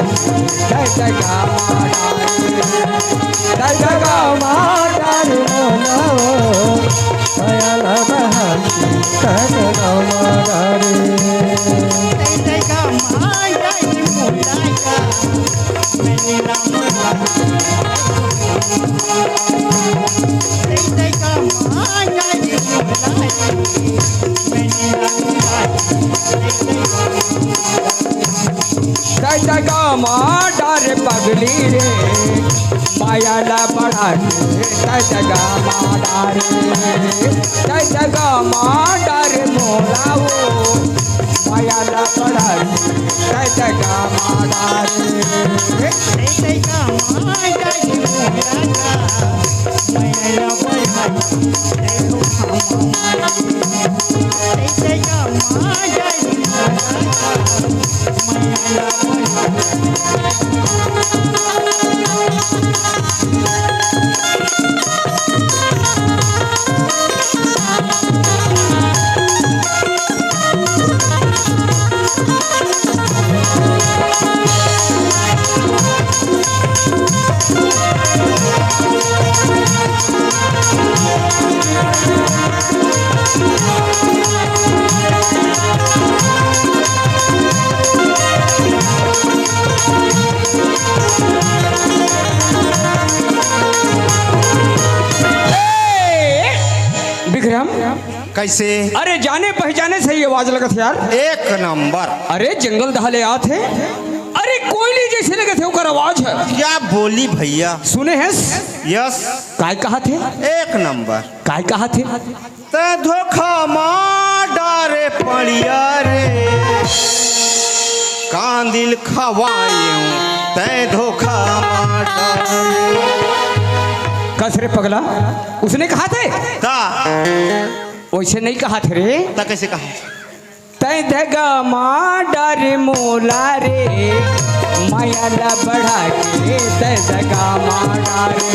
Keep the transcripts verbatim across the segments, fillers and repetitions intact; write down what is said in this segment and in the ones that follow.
जय जय गा माँ डारे, जय जय गा माँ डारे मोला ओ, भयल बहाती जय जय गा माँ डारे। जय जय गा माँ डारे मोला का, मैंने राम डारे। जय जय गा माँ डारे मोला का, मैंने राम डारे। जय जय गा माँ डारे पगली रे, माया ला बढ़ा के। जय जय गा माँ डारे, जय जय गा माँ डारे मोला ओ, माया ला बढ़ा के। जय जय गा माँ डारे। जय जय गा माँ डारे मोला का, माया ला बढ़ा के। जय जय गा माँ डारे मोला का, माया ला बढ़ा के। ए, विक्रम, कैसे? अरे, जाने पहचाने से ही आवाज लगत हे यार। एक नंबर। अरे, जंगल डहर ले आत हे। अरे, कोयली जैसे लगत हे ओकर आवाज ह। क्या बोली भैया? सुने हस? यस। काय कहत हे? एक नंबर। काय कहत हे? तैं धोखा मार डारे पड़िया रे, कांदिल खवाएऊं, तैं धोखा मार डारे। कस रे पगला, उसने कहा थे? ता। वैसे नहीं कहा थे रे। ता कैसे कहा? तैं धोखा मार डारे मोला रे, माया ला बढ़ा के। तैं धोखा मार डारे,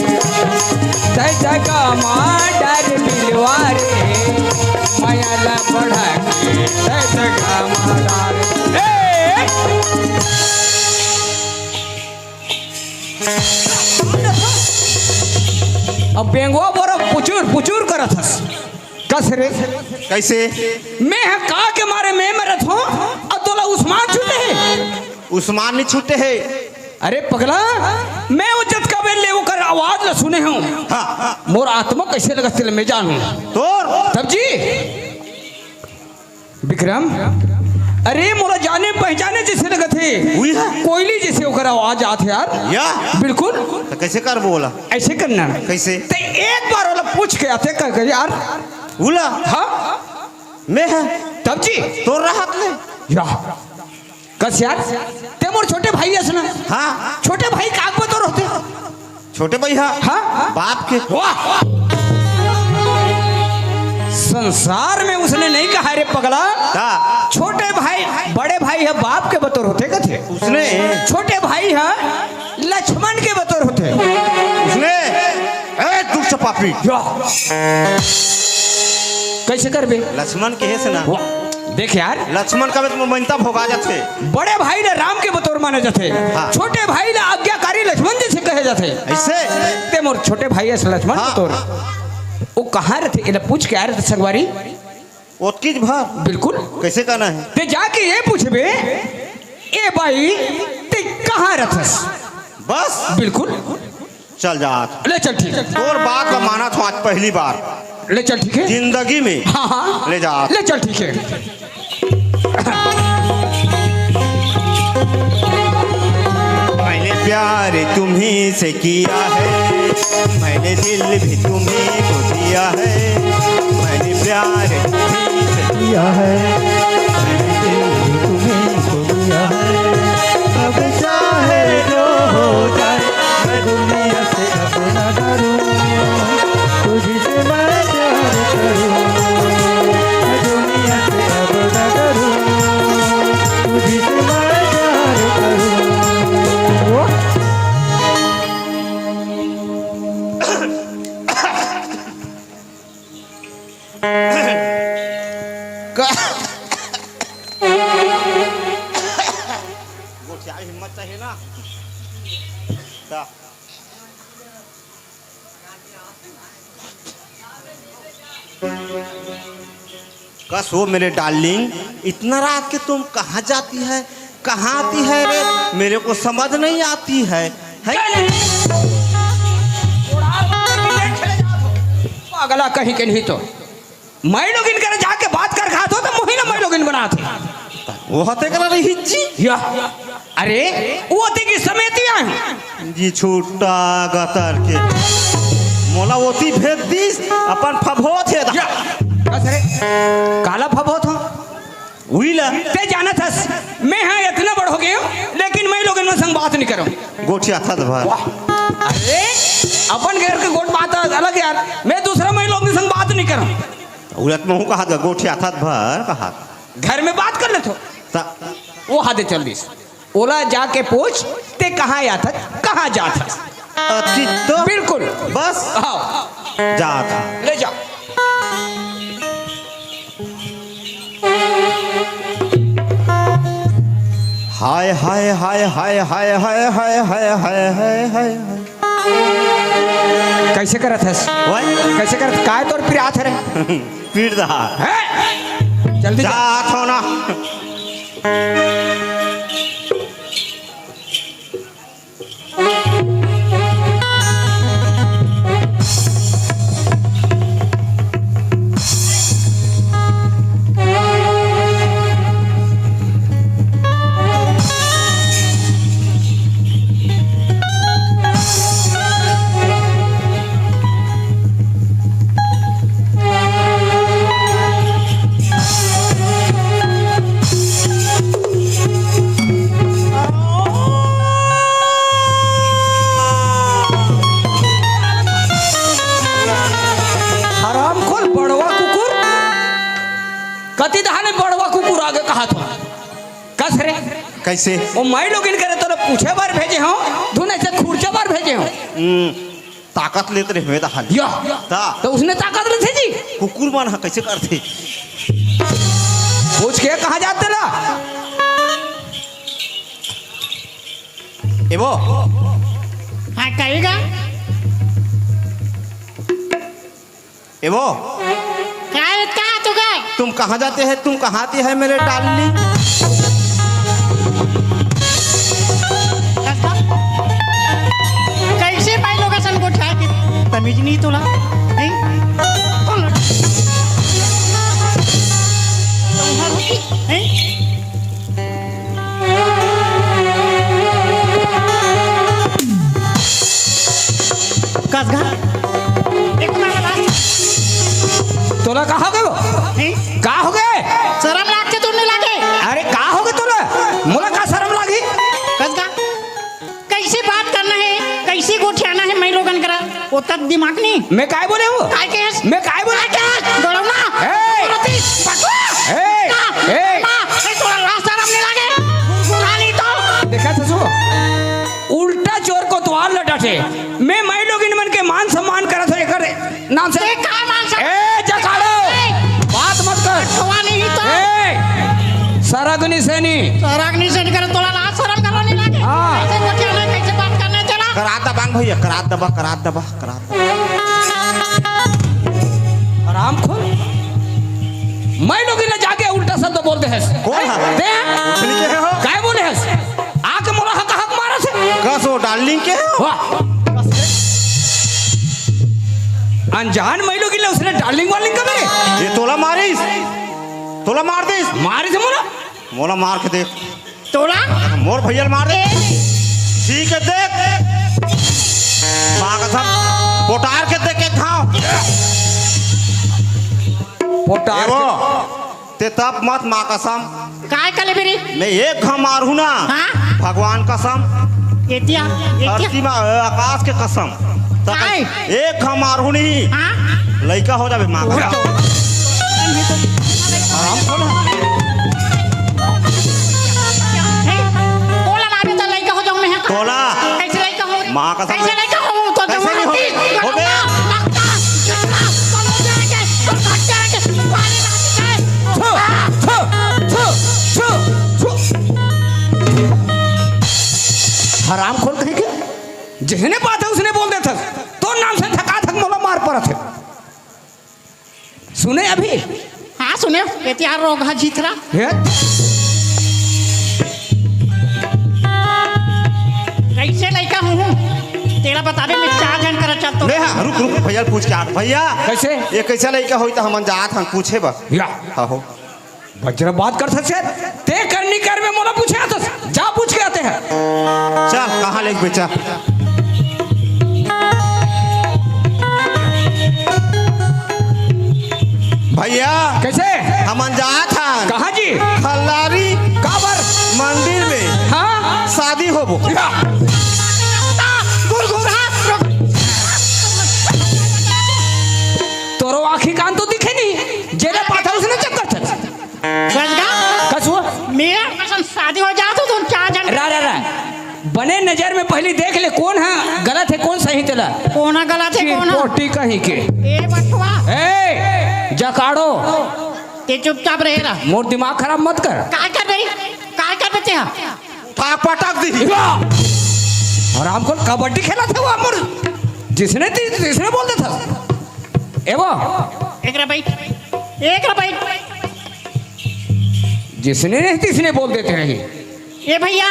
तैं धोखा मार डारे बिलवा रे, माया ला बढ़ा के। तैं धोखा मार डारे। ए! अब बेंगवा बोरा पुचुर पुचुर करत हस। कस रे? कैसे? मैं ह का के मारे मैं मरत हों, अउ तोला उस्मान छूटे हे? उस्मान नहीं छूटे हे। अरे पगला, मैं वो जतका बेर ले ओकर आवाज ला सुने हों। हाँ। मोर आत्मा कैसे लगत हे तेला मैं जानहूं। तोर? तब जी। विक्रम, अरे मोला जाने पहचाने जैसे लगत हे। उही ह। कोयली जैसे ओकर आवाज आत हे यार। या। बिल्कुल। त कैसे करबो ओला? ऐसे करना। कैसे? तैं एक बार ओला पूछ के आते कर, कर यार। ओला? हाँ। मैं ह। तब जी। तोर रहत ले। या। कस यार, तैं मोर छोटे भाई अस ना। हाँ। छोटे भाई काकर बतोर होथे? छोटे भाई ह। हाँ? बाप के। वाह! संसार में उसने नहीं कहा रे पगला। का? छोटे भाई, बड़े भाई ह बाप के बतोर होथे कथे। उसने? छोटे भाई ह लक्ष्मण के बतोर होथे। उसने? ए दुष्ट पापी। या। कैसे करबे? लक्ष्मण के हे से ना। वाह, देख यार। लक्ष्मण का में मनता भोगा जाथे। बड़े भाई ला राम के बतोर माने जाथे। हाँ। छोटे भाई ला आज्ञाकारी लक्ष्मण जैसे कहे जाथे। ऐसे? तैं मोर छोटे भाई अस लक्ष्मण हाँ। बतोर। वो कहाँ रथे? एला पूछ के आय रथे संगवारी। ओतकीच भर। बिल्कुल। कैसे कहना हे? तैं जाके ये पूछबे, ए बाई, तैं कहाँ रथस? बस। बिल्कुल। चल जात। ले चल, ठीक हे। तोर बात ला मानत हों आज पहली बार। ले चल, ठीक हे। जिंदगी में। हाँ, हाँ। ले जात। ले चल, ठीक हे। मैंने प्यार तुम्ही से किया है, मैंने दिल भी तुम्ही को दिया है, मैंने प्यार तुम्ही से किया है, मैंने दिल भी तुम्ही को दिया है। अब चाहे जो हो जाए, मैं दुनिया से अब ना डरूं, तुझसे मैं प्यार करूं, मैं दुनिया से अब ना डरूं, तुझसे मैं प्यार करूं। का-, कस हो मेरे डार्लिंग, इतना रात के तुम कहाँ जाती है, कहाँ आती है रे? मेरे को समझ नहीं आती है, है? पागला कहीं के नहीं तो। मैं लोगिन कर जाके बात कर खात हो तो मुही ना मैं लोगिन बनात हे। वो हते करा रही जी। या। अरे, वो ते की समेती आए। जी छुट्टा गतर के। मोला ओती भेज दिस, अपन फभोत हे दा। या। कस रे? काला फभोत हो? उही ला। ते जानत हस, मैं हा इतना बड़ हो गयो, लेकिन मैं लोगन मन संग बात नहीं करो। गोठियाथस भर। वाह। अरे, अपन घर के गोठ बात अलग यार, मैं दूसरा मैं लोगन संग बात नहीं करो। उलट में हूँ कहा था, गोठियाथस भर कहा। घर में बात कर लेथो। ता वो हाथे चल दिस। ओला जाके पूछ, ते कहाँ आथस, कहाँ जाथस? अति तो बिल्कुल। बस। हाँ। जात। ले जा। हाय, हाय, हाय। कैसे करत हस? ओए? कैसे करत? काय तोर पिरात हे रे? पीट दहा। हैं? जल्दी जा। जात हो ना। हरामखोर बड़वा कुकुर, कति दहाने बड़वा कुकुर आगे कहा था। कस रे? कैसे? ओ माई लोगिन करे तोला पूछे बर भेजे हो, धुन ऐसे खुरचे बर भेजे हो। हम्म, ताकत लेत रहे हुए दहाने। या। ता। तो उसने ताकत लेथे जी। कुकुर मन ह कैसे करथे? पूछ के कहाँ जाते ला? ए वो। हाँ, कहेगा। ए वो। काय, का तो काय? तुम कहाँ जाते हैं, तुम कहाँ आती है मेरे डार्लिंग? कैसे भाई लोग असन गोठियाए के तमीज नहीं तोला? नहीं? कौन लड़का? हैं? कस गा? एक बार बता। तोला का हो गए वो? हैं? का हो गए? शरम लागथे तो नहीं लागे? अरे का हो गए तोला? मोला का शरम लागी? कस गा? कैसे बात करना है, कैसे गोठियाना है मैं लोगन करा, वो तक दिमाग नहीं। मैं काय बोले हूँ? काय के हस? मैं काय बोले? काय के हस? गड़ौना। ए! बकवा। ए! का? ए! माँ, ए, तोला लाज शरम नहीं लागे? गुरगुरानी तो। देखा ससुर, उल्टा चोर कोतवाल ल डांटे। मैं माई लोगिन मन के मान सम्मान करत हो, एकर नाम से। ते का मान सम्मान? ए, जकाड़ो, ए! बात मत कर। ठवा नहीं तो। ए, सरगनी सेनी। सरगनी सेनी करे, तोला लाज शरम करो नहीं लागे? हाँ। कैसे गोठियाना, कैसे बात करना चला? करा दबांग भैया, करा दबा, करा दबा, करा दबा। हरामखोर। माई लोगिन ल जाके उल्टा शब्द बोल दे हस। कौन है? दे। कुछ नहीं कहे हो। काय बोले हस? आके मोला हक हक मारत हे। कस वो डार्लिंग के हो? वाह। अनजान माई लोगिन ल उसने डार्लिंग वार्लिंग का मेरे? ये तोला मारिस, तोला मार दिस। मारिस मोला। मोला मार के देख। तोला? मोर भैया ल मार दे। ए। ठीक है, देख। माँ कसम, पोटार के देख एक घाव। पोटार ए वो, के ते तप मत, माँ कसम। काय कले बेरी? मैं एक घाव मारहूँ ना। हाँ? भगवान कसम। एतिया, एतिया। धरती मा, आकाश के कसम। त काय? एक घाव मारहूँ नहीं। हाँ? लइका हो जाबे, माँ कसम। आराम कर। हे, तोला मारे त लइका हो जाऊँ मैं, हाँ? तोला। कैसे लइका हो रे? माँ कसम। कैसे लइका हो? तो कैसे जवान नहीं हो? होती, हो बे। मक्का, मक्का, तो लोग जाएंगे, तो भाग जाएंगे, पानी ना दिखाए। छो, छो, छो, छो, छो। हरामखोर कहीं के, जिसने बात है उसने बोल देथस। तोर नाम से थका थक मोला मार परत हे। सुने अभी? हाँ, सुने। ये तिहार रोगहा जीत रहा। हे? कैसे लइका हूँ? तेला बताबे में चार झन करा चल तो। ले हाँ, रुक, रुक, भैया ल पूछ के आत। भैया, कैसे? ये कैसे लइका होई त हमन जात हन पूछे बर। या। हाँ हो। बजरा बात करथस यार। ते करनी कर में मोला पूछे आथस। जा पूछ के आते हैं। चल, कहाँ ले बेचा? भैया, कैसे? हमन जात हन। कहाँ जी? खल्लारी काबर? मंदिर में। हाँ? शादी होबो। या। गुरगुरा। तोरो आँखी कान तो दिखे नहीं, जेला पाथर उसने चक्कर चल। गजगा। कसुआ। मेरा पसंद शादी हो जात हो तो चार झन। रा, रा, रा। बने नजर में पहली देख ले, कौन है गलत है, कौन सही तेला। कौन है गलत है, कौन है? चिरपोटी कहीं के। ए बटुआ। ए, जकाड़ो। ते चुपचाप रहे रहा। मोर दिमाग खराब मत कर। काय कर रही? काय कर देते हैं? ठाक पटक दी। या। आराम कर, कबड्डी खेला था वो मोर। जिसने ती-, जिसने बोल देता। ए वो। एक रा बैठ। एक रा बैठ। जिसने नहीं, तिसने बोल देते रहे। ए भैया।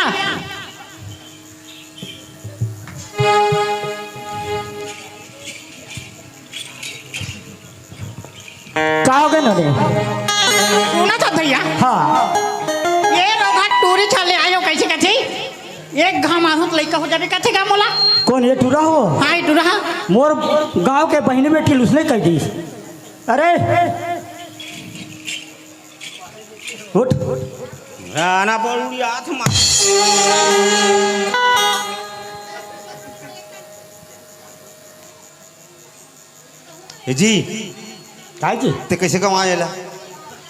का हो गए नोनी? सुना था भैया। हाँ। ये रोगहा टूरी छाले आयो कैसे कथे? एक घाव मारहूँ त लइका हो जाबे कथे गा मोला। कौन ये टूरा हो? हाँ, ये टूरा हा। मोर गांव के बहिनी बेटी ल उसने कह दीस। अरे, उठ। गाना बोल उड़ी आत्मा। ए जी, काय जी? ते कैसे गंवाए एला?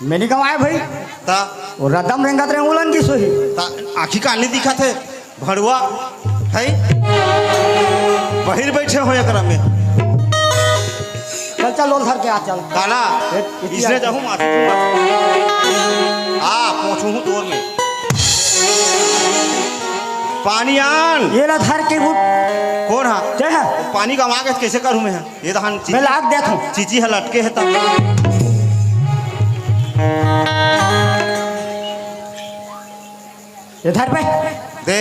मैं नहीं गंवाए भाई। ता? वो रदम रेंगत रहे उलन की सोही। ता आँखी कान नहीं दिखत हे, भड़ुआ है, बहिर बैठे हो एकरा में। चल, चल, लोल धर के आ, चल। काला, ए, इतिया इसने है। जाहूँ माथू, माथू। आ, पहुँचू हूँ तोर में। पानी आन। ये ला धर के वो कौन हा? जय हा। पानी गंवा के कैसे करूँ मैं? ये तो हन मैं लाग देत हूँ। चीची ह लटके हे तब। इधर पे। दे।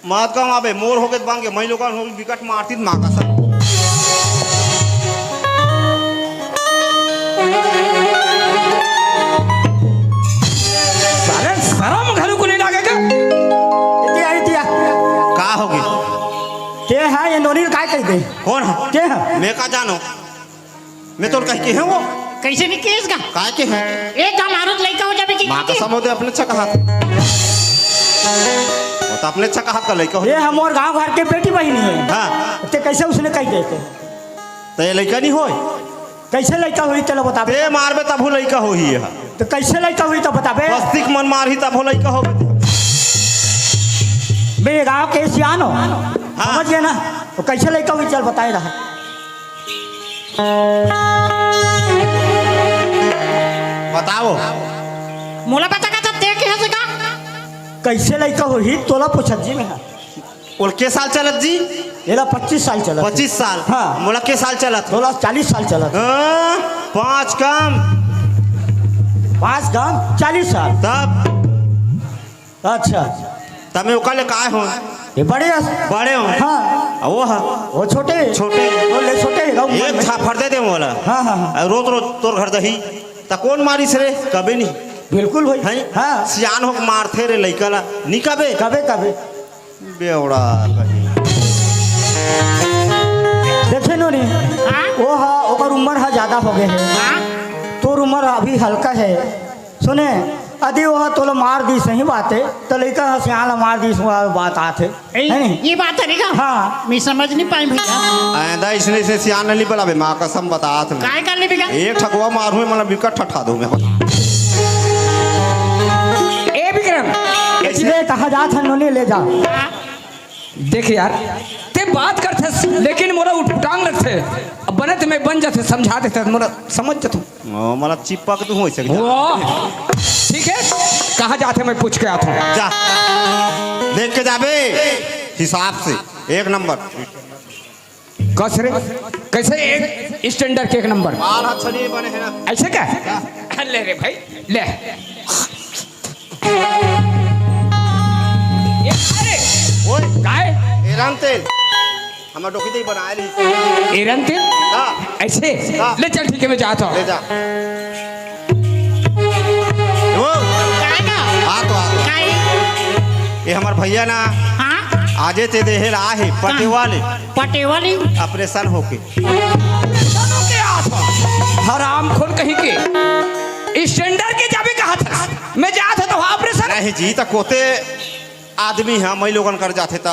मात का माँ बे, मोर होके बांगे, मैं लोगन हो विकट मारती माँ का सब। साले शरम घलो को नहीं लागे का? इतिया, इतिया। का होगे? के हा ये नोनी ल काय कह दे? कौन हा? के हा? मैं का जानो? मैं तोर कह के हे वो। कैसे भी केस का? काय के हे? एक काम आरुत लइका हो जाबे कि माँ का? कसम होते अपने अच्छा कहा था। वो तो अपने अच्छा कहा का लइका हो। ये हमर गांव घर के बेटी बहिनी हे। हाँ। ते कैसे उसने कह देते? तो ये लइका नहीं होय। कैसे लइका होई तेला बताबे? ते मारबे तब हो लइका होही ये। तो कैसे लइका होई तो बताबे? बस्तिक मन मारही तब हो लइका होबे। बे गांव के सियान हो। हाँ। समझ गए ना? तो कैसे लइका होई चल बताए रहा। बताओ। मोला पता का था, ते के हंसे का? कैसे लइका होही, तोला पूछत जी मैं हा। ओला के साल चलत जी? एला पच्चीस साल चलत हे। पच्चीस साल? हाँ। मोला के साल चलत? तोला चालीस साल चलत हे। हाँ, पाँच कम। पाँच कम, चालीस साल। तब? अच्छा। तब मैं ओकर ले काय हो? ये बड़े हस? बड़े हो? हाँ। आ वो हा? वो छोटे? छोटे। वो ले छोटे हे, गाँव एक में। थापड़ दे दे मोला। हाँ, हाँ, हाँ। आ रोज रोज तोर घर दही। त कौन मारिस रे? कबे नहीं। बिल्कुल भाई। हैं? हाँ। सियान होके मारथे रे लइका ला। नहीं कबे? कबे, कबे। बेवड़ा कहीं। देखे नोनी, हाँ? वो हा, ओकर उम्र हा ज्यादा हो गए हे। हाँ? तोर उम्र अभी हल्का हे। सुने, अदि वो हा तोला मार दी, सही बात हे, तो लइका हा सियान ला मार दी, वो बात आथे। ए, है नहीं? ये बात हे का? हाँ। मैं समझ नहीं पाई भैया। आइंदा इसने से सियान नहीं बुलावे, माँ कसम बतात मैं। काय कर ले बेटा? एक ठकुआ मारूं, मतलब बिकट ठठा दूं मैं। ए विक्रम, कैसे? ले कहा जात हे नोनी ले जा। हाँ। देख यार, ते बात करथस, लेकिन मोला उटपुटांग लगथे। अब बने ते मैं बन जाथे, समझा देथे, मोला समझ जाथू। ओ, मोला चिपक तू हो सके। वाह, ठीक हे, कहाँ जाथे मैं पूछ के आथू। जा। देख के जाबे हिसाब से। एक नंबर। कस रे, कैसे एक स्टैंडर्ड के एक नंबर? बाल हाथ सही बने है ना। ऐसे क्या? ले रे भाई, ले। ये, अरे, ओए, काय? एरन तेल। हमर डोकी दे बनाए ली। एरन तेल? हाँ। ऐसे? हाँ। ले चल, ठीक है, मैं जाता हूँ। ले जा। वो। काय का? आ तो आ। काय? ये हमर भैया ना। हाँ? आजे ते देहे ला आहे, पटेवा ले। पटेवा ले? ऑपरेशन होके। ऑपरेशन होके आ था। हराम खोर कहीं के। स्टैंडर्ड के जाबे कहा था। मैं जात था तो ऑपरेशन। नहीं जी, त कोते आदमी है, मैं लोगन कर जाते त।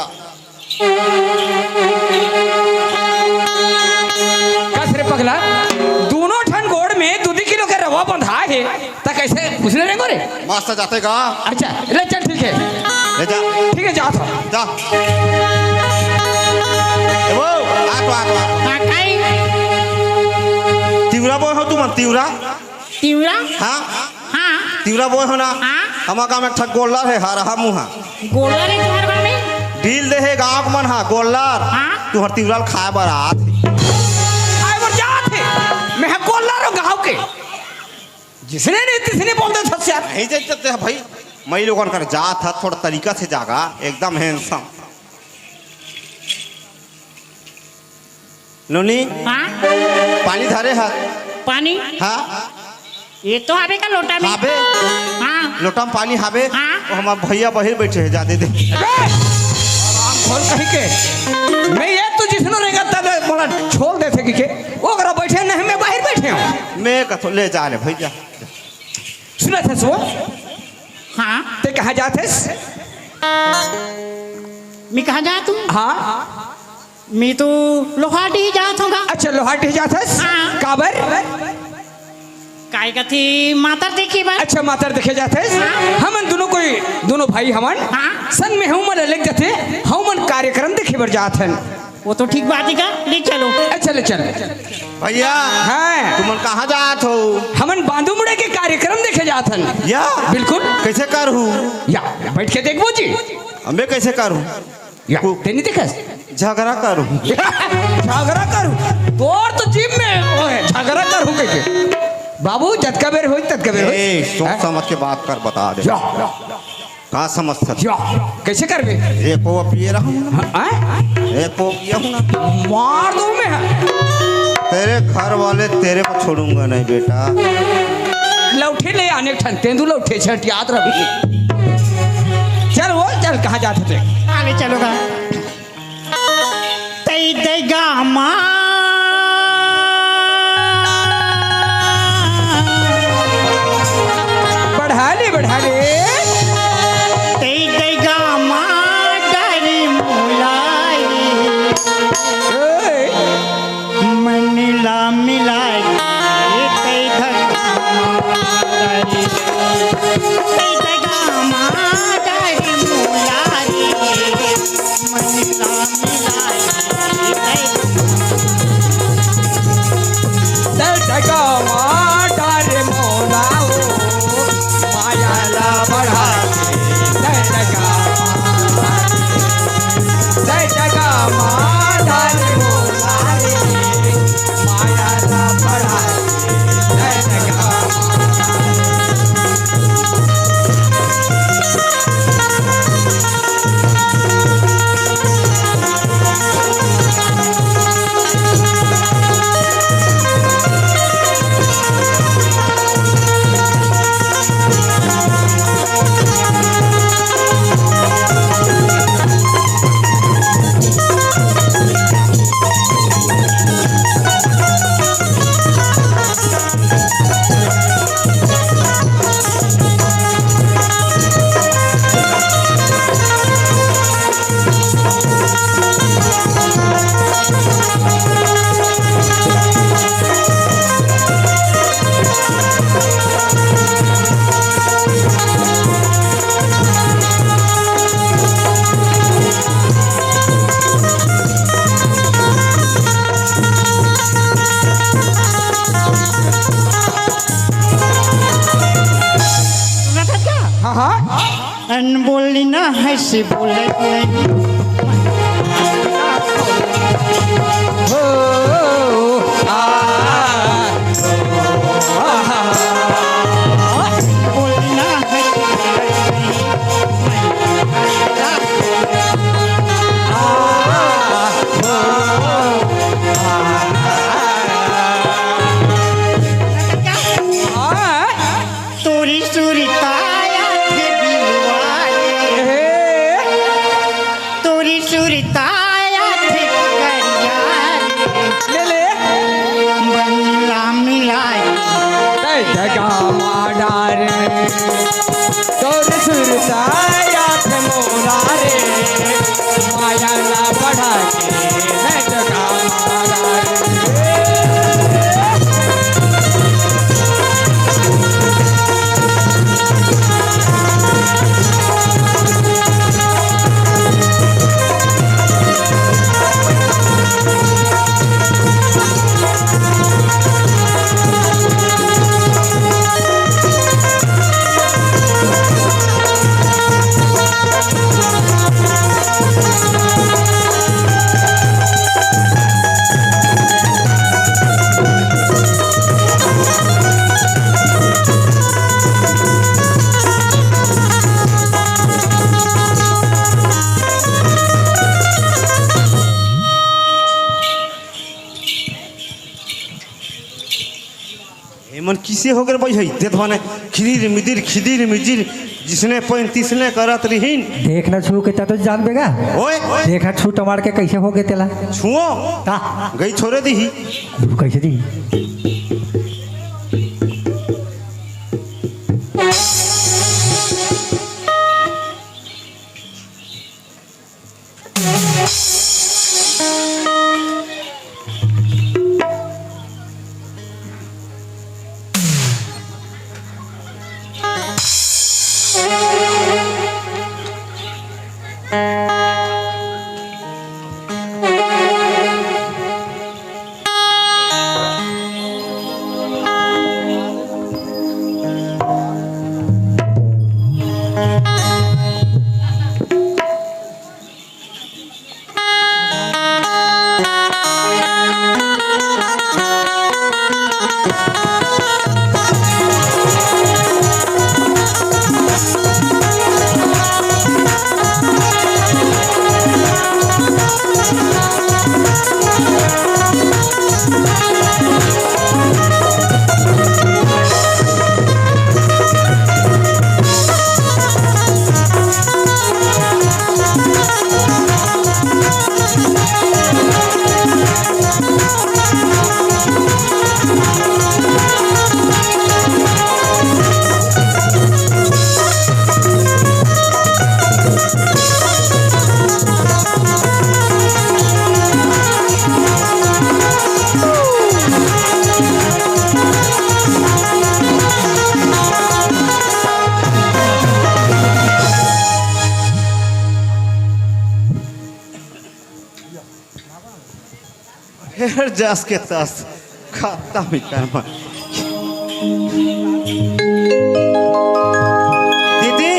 कस रे पगला, दोनों ठन गोड़ में दू दू किलो के रवा बंधा हे, त कैसे उसने रेंगो रे? मस्त जाते गा। अच्छा, ले चल, ठीक है। ले जा। ठीक है, जा था। जा। ए वो, आ तो, आ तो, आ तो। हाँ, काई? तिवरा बोय हो तुमन, तिवरा? तिवरा? हाँ? हाँ। तिवरा बोय हो ना? हाँ। हमर गाँव में एक ठक गोल्लर हे, हरहा मुहा। गोल्लर हे तुहर गाँव में? डील दे हे गाँव के मन हा, गोल्लर। हाँ। तुहर तिवरा ल खाए बर आत हे। खाए बर जात हे। मैं हा गोल्लर हो गाँव के। जिसने नहीं तिसने बोल दे थस यार। नहीं जाते हैं भाई। मैं लोगन कर जात हा, थोड़ा तरीका से जागा, एकदम हैंडसम। नोनी, हाँ? पानी धरे हाथ। पानी? हाँ? ये तो हावे का लोटा में। हावे? हाँ। लोटा में पानी हावे? हाँ। वो हमार भैया बहिर बैठे हैं, जा दे दे। राम खोर कहीं के। मैं ये तो जिसनो रहेगा तब बोला छोड़ देते कि के। वो अगर बैठे नहीं, मैं बाहर बैठे हूँ। मैं कथो ले जा रे भैया। सुना था सो? हाँ। ते कहाँ जाते? मैं कहाँ जा तू? हाँ। मैं तो लोहाटी जात हूँ गा। अच्छा, लोहाटी जात हस? हाँ। काबर? काय कथी मातर देखे बर। अच्छा, मातर देखे जात हस? हाँ। हमन दोनों कोई, दोनों भाई हमन हाँ। संग में हमन लेग जाते, हमन कार्यक्रम देखे बर जात हन। वो तो ठीक बात है का, ले चलो। अच्छा, ले चल। भैया, हाँ। तुमन कहाँ जात हो? हमन बांधू मुड़े के कार्यक्रम देखे जात हन। या? बिल्कुल। कैसे करहू? या, बैठ के देखबो जी। अबे कैसे करहू? या, तू ते नहीं देखस? झगड़ा करहू। झगड़ा करहू? तोर तो जिम में वो है, झगड़ा करहू कह के। बाबू, जतका बेर होई, ततका बेर होई। ए, सोच हाँ? समझ के बात कर, बता दे। या, या, या। का समझ सकत? या, कैसे करबे? एको पिए रहूं ना। हाँ, हाँ? एको पिए हूं ना। मार दूं मैं। तेरे घर वाले तेरे को छोड़ूंगा नहीं बेटा। लौठी ले आने ठन, तेंदू लौठी छटियात रही। चल वो, चल, कहाँ जात हे? आगे चलो गा। तै दैगा मा। बढ़ा ले, बढ़ा ले। तै दैगा मा डरी मोलाई। ओए। मन ला मिलाई, तै दैगा मा डरी। तै दैगा मा डरी मोलाई। मन ला मिलाई। तै ढकावा डारे मोला ओ, माया ला से बोलत नहीं। हो, आ, बोलना है। तोरी सुरताया थे बिलवा रे। तोरी सुरताया थे करिया रे। ले ले। बंगला मिलाए। जय जगा मारा रे। तोरी सुरताया थे मोरा रे। माया ना बढ़ा के, जय जगा मारा रे। एमन किसे हो गे भाई? हई देत बने खिदिर मिदिर, खिदिर मिदिर, जिसने पैन तिसने करत रहिन। देख ना छू के ता तो जान बेगा। ओए, ओए। देखा छू टमार के कैसे हो गे तेला। छुओ। ता। गई छोरे दी ही। कैसे दी? फेर जस के तस खत्म ही कर। दीदी,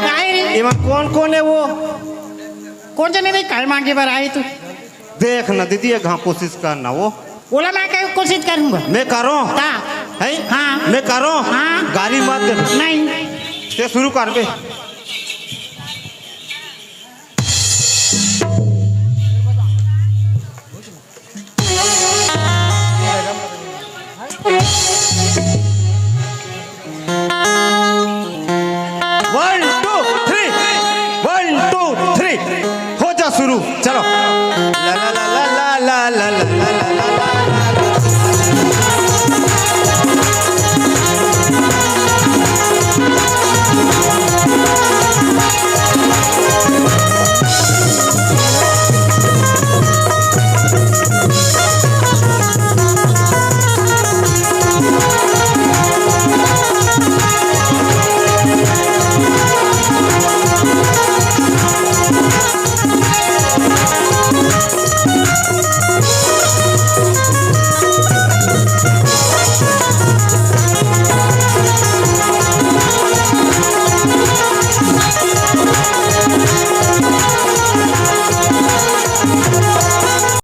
काय रे? एमा कोन कोन हे वो? कोन जने नहीं काय मांगे बर आए तू? देख ना दीदी, एक घाव कोशिश कर ना वो। ओला मैं काय कोशिश करूंगा? मैं करो। का? है? हाँ। मैं करो। हाँ। गाली मत दे। नहीं। ते शुरू कर बे। One, two, three. One, two, three. हो जा शुरू। चलो। ला, ला, ला।